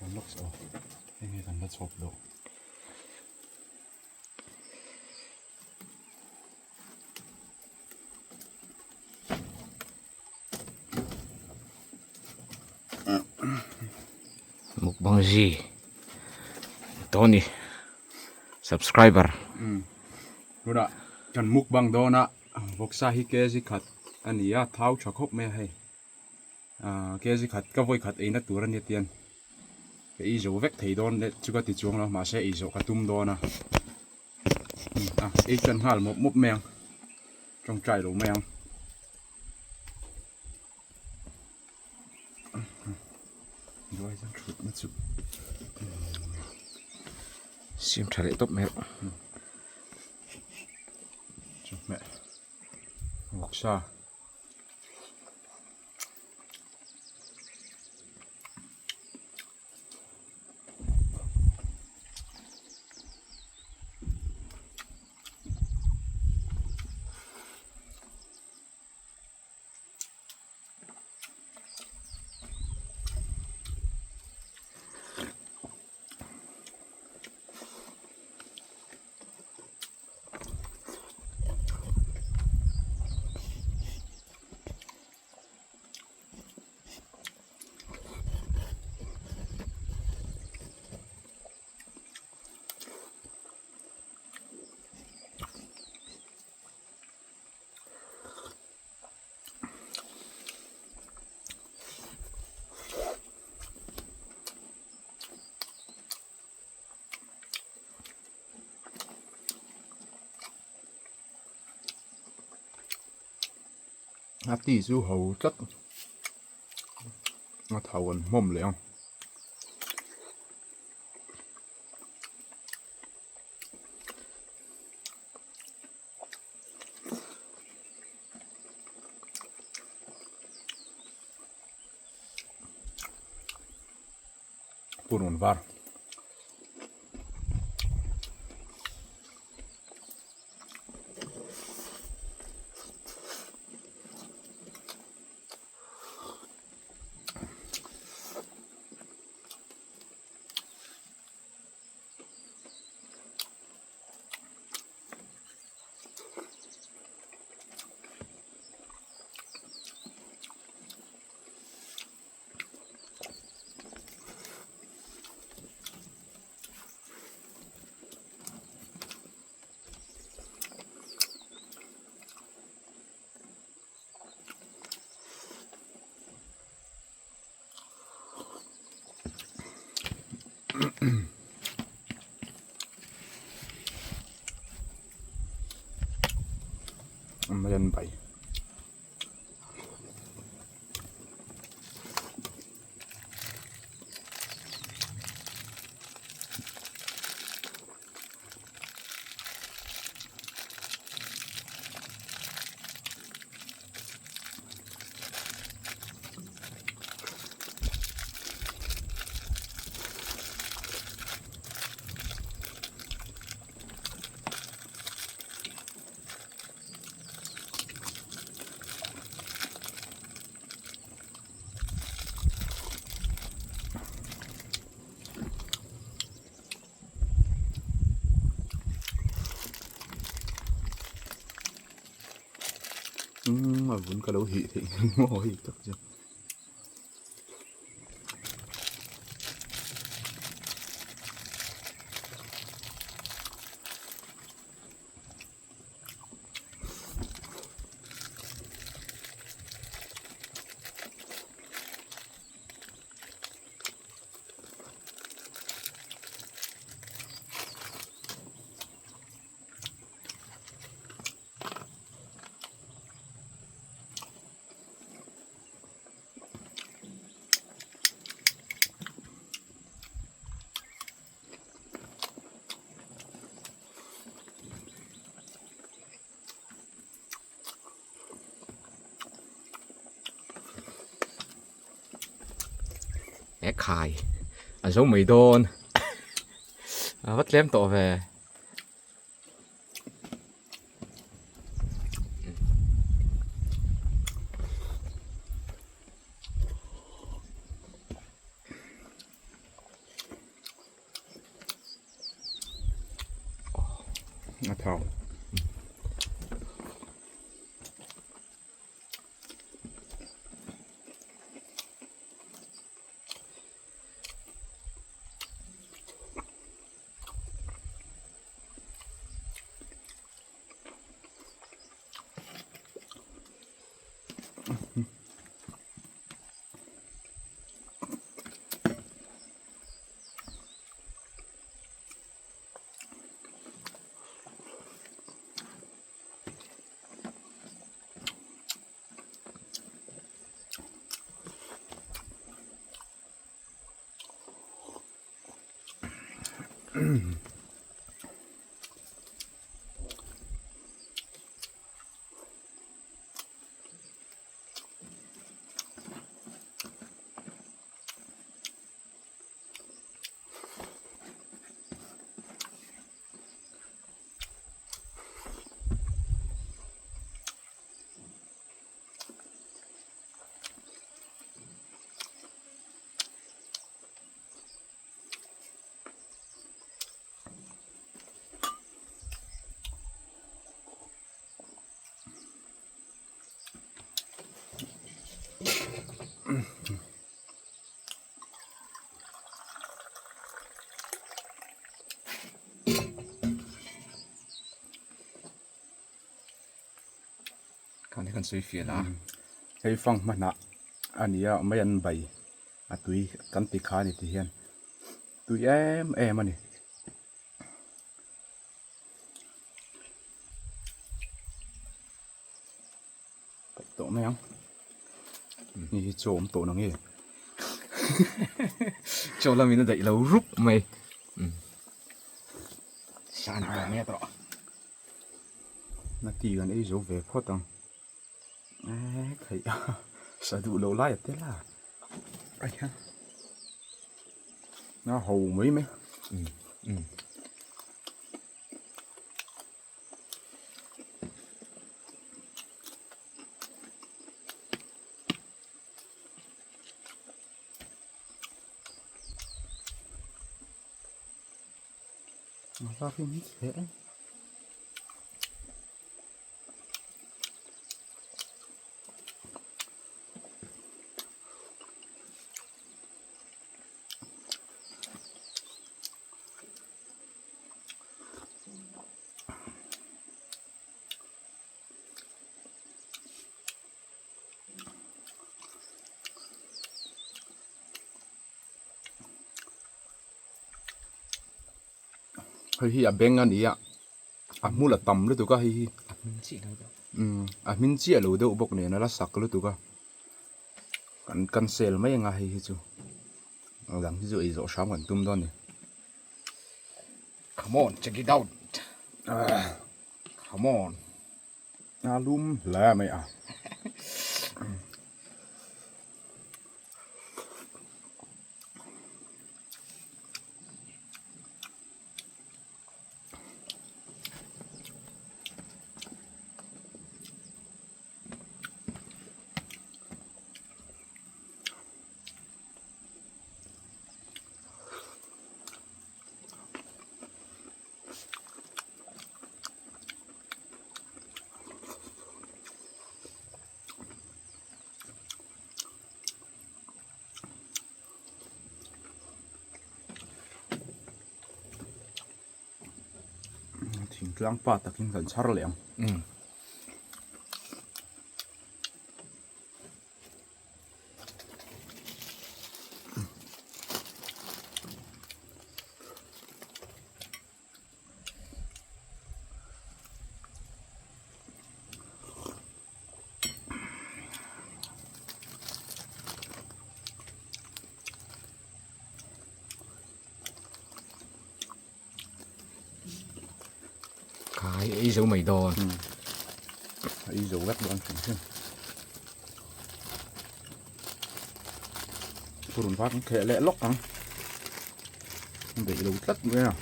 Kan lawk aw. Hei hi kan la chhawp loh. Mukbang zi Tony subscriber. Tunah kan mukbang dawn a vawksa hi kg khat a ni a thau tha khawp mai a hei ah kg khat ka vawi khat eina tur a nia tian ka ei zo vek thei dawn leh chu ka ti chuang lo mahse ei zawh ka tum dawn a a ei tan nghal mawp mawp mai ang tawngtai lo mai ang. Siam tha leh tawp mai rawh. Chawhmeh vawksa. A ti chu ho tlat a thau an hmawm leh ang. Purun var. Maian bai. Umm a vun ka lo hih theih maw hei tak chu. E khai a zo mai dawn a va tlem tawh ve. A thau. Khan hi kan sawi fiah la. Hei fang hmanah a nia mai an bai a tui kan ti kha a ni ti hian tui em em a ni. Paih tawh mai ang. Ni hi chaw awm tawh na nge. Chaw lamin a daih lo rup mai. Sa ni tawh mai a tawh. Na ti kan ei zo ve phawt ang. Eee theih a sa duh loh lai a tel a. Ai hian. Na ho mai mai. Hei hi a beng a ni a a hmul a tam lutuk a hei hi a hmin chiah lo deuh umm a hmin chiah lo deuh bawk nen a la sak lutuk a kan cancel mai anga hei hi chu a dang hi chu ei zawh hram kan tum dawn a ni. Come on check it out come on. A lum hle mai a. Thingtlang pa takin kan chhar leh ang. Khai ei zo mai dawn. Ei zo vek dawn hrim hrim. Purun var kan kheh leh lawk ang. Beih lo tlat mai a.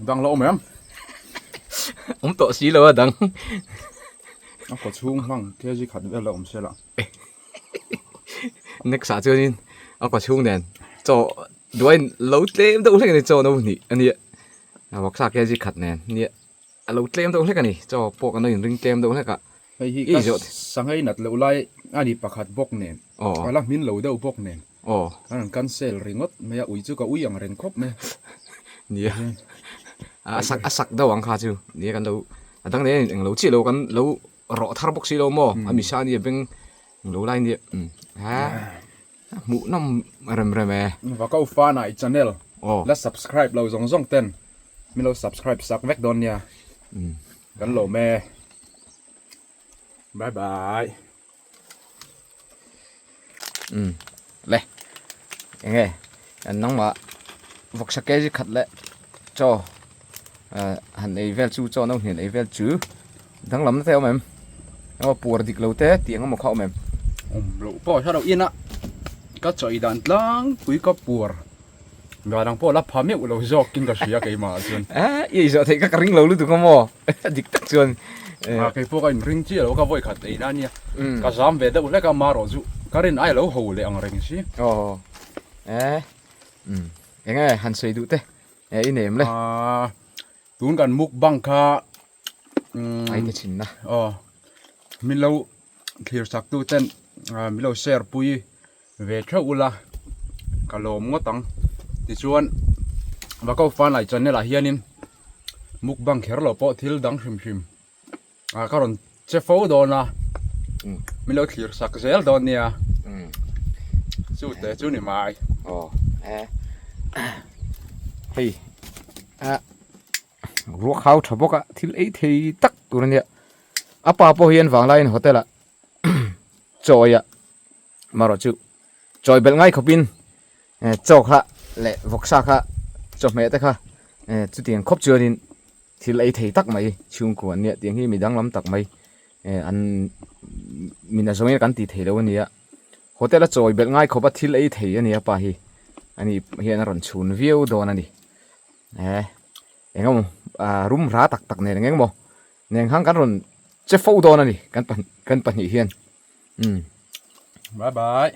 Dang la awm em? Awm tawh si lo a dang. A kaw chhung hlang kg khat vel la awm se la. Next ah chuanin a kaw chhung nen chaw duain lo tlem deuh hlek a ni chaw no hnih a nia. Vawksa kg khat nen nia a lo tlem deuh hlek a ni chaw pawh kan lo inring tlem deuh hlek a. Hei hi ka sangei nat loh lai a ni pakhat bawk nen a la hmin lo deuh bawk nen a rawn cancel ringawt mai a ui chu ka ui ang reng khawp mai a. Nia a sak a sak deuh ang kha chu nia kan lo a dang nen englo chiah lo kan lo rawh thar bawk si lo maw a misa nia beng englo lai nia ha hmuh nawm rem rem e. Va ko fan ah i channel la subscribe lo zawng zawng ten min lo subscribe sak vek dawn nia. Kan lawm e. Bye bye. Um le enge an nangmah vawksa kg khat leh chaw ah han ei vel chu chaw no hnen ei vel chu danglam na te a awm em emaw puar dik lo te tih ang emaw kha a awm em. Awm loh pawh hre loh ina ka chaw ei dan tlangpui ka puar Ga dang pawh la pha meuh lo zawk in ka hria keimah ah chuan. Eh, i ei zawh theih kha ka ring lo lutuk a maw? Dik tak chuan. Ah, kei pawh ka inring chiah lo ka vawi khat ei na ania. Ka zam ve deuh hlek a marawh chu ka rin ai lo ho leh ang reng si. Aw. Eh. Um. Enge han sawi duh te. Eh, i nem le. Ah, tun kan mukbang kha um Ai te chin na. Aw. Min lo thlir sak tu ten min lo share pui ve theuh ula ka lawm ngawt ang tichuan Vako Fanai channel ah hianin mukbang kher loh pawh thil dang hrim hrim ah ka rawn che fo dawn a min lo thlir sak zel dawn nia chu te chu ni mai. Aw eh hei ah ruak hau tha bawk a thil ei thei tak tur ania a pa pawh hian vanglaiin hotel ah chawi ah Marawh chu chawi belh ngai khawpin chaw kha leh vawksa kha chawhmeh te kha chutiang khawp chuanin thil ei thei tak mai chhungkua an nia tiang hi mi danglam tak mai an min a zawngin kan ti thei lo a nia hotel a chawi belh ngai khawpa thil ei thei a nia pa hi ani hian a rawn chhun viau dawn a ni engemaw rum hra tak tak nen engemaw nen khan kan rawn che fo dawn a ni kan pahnih hian. Bye bye.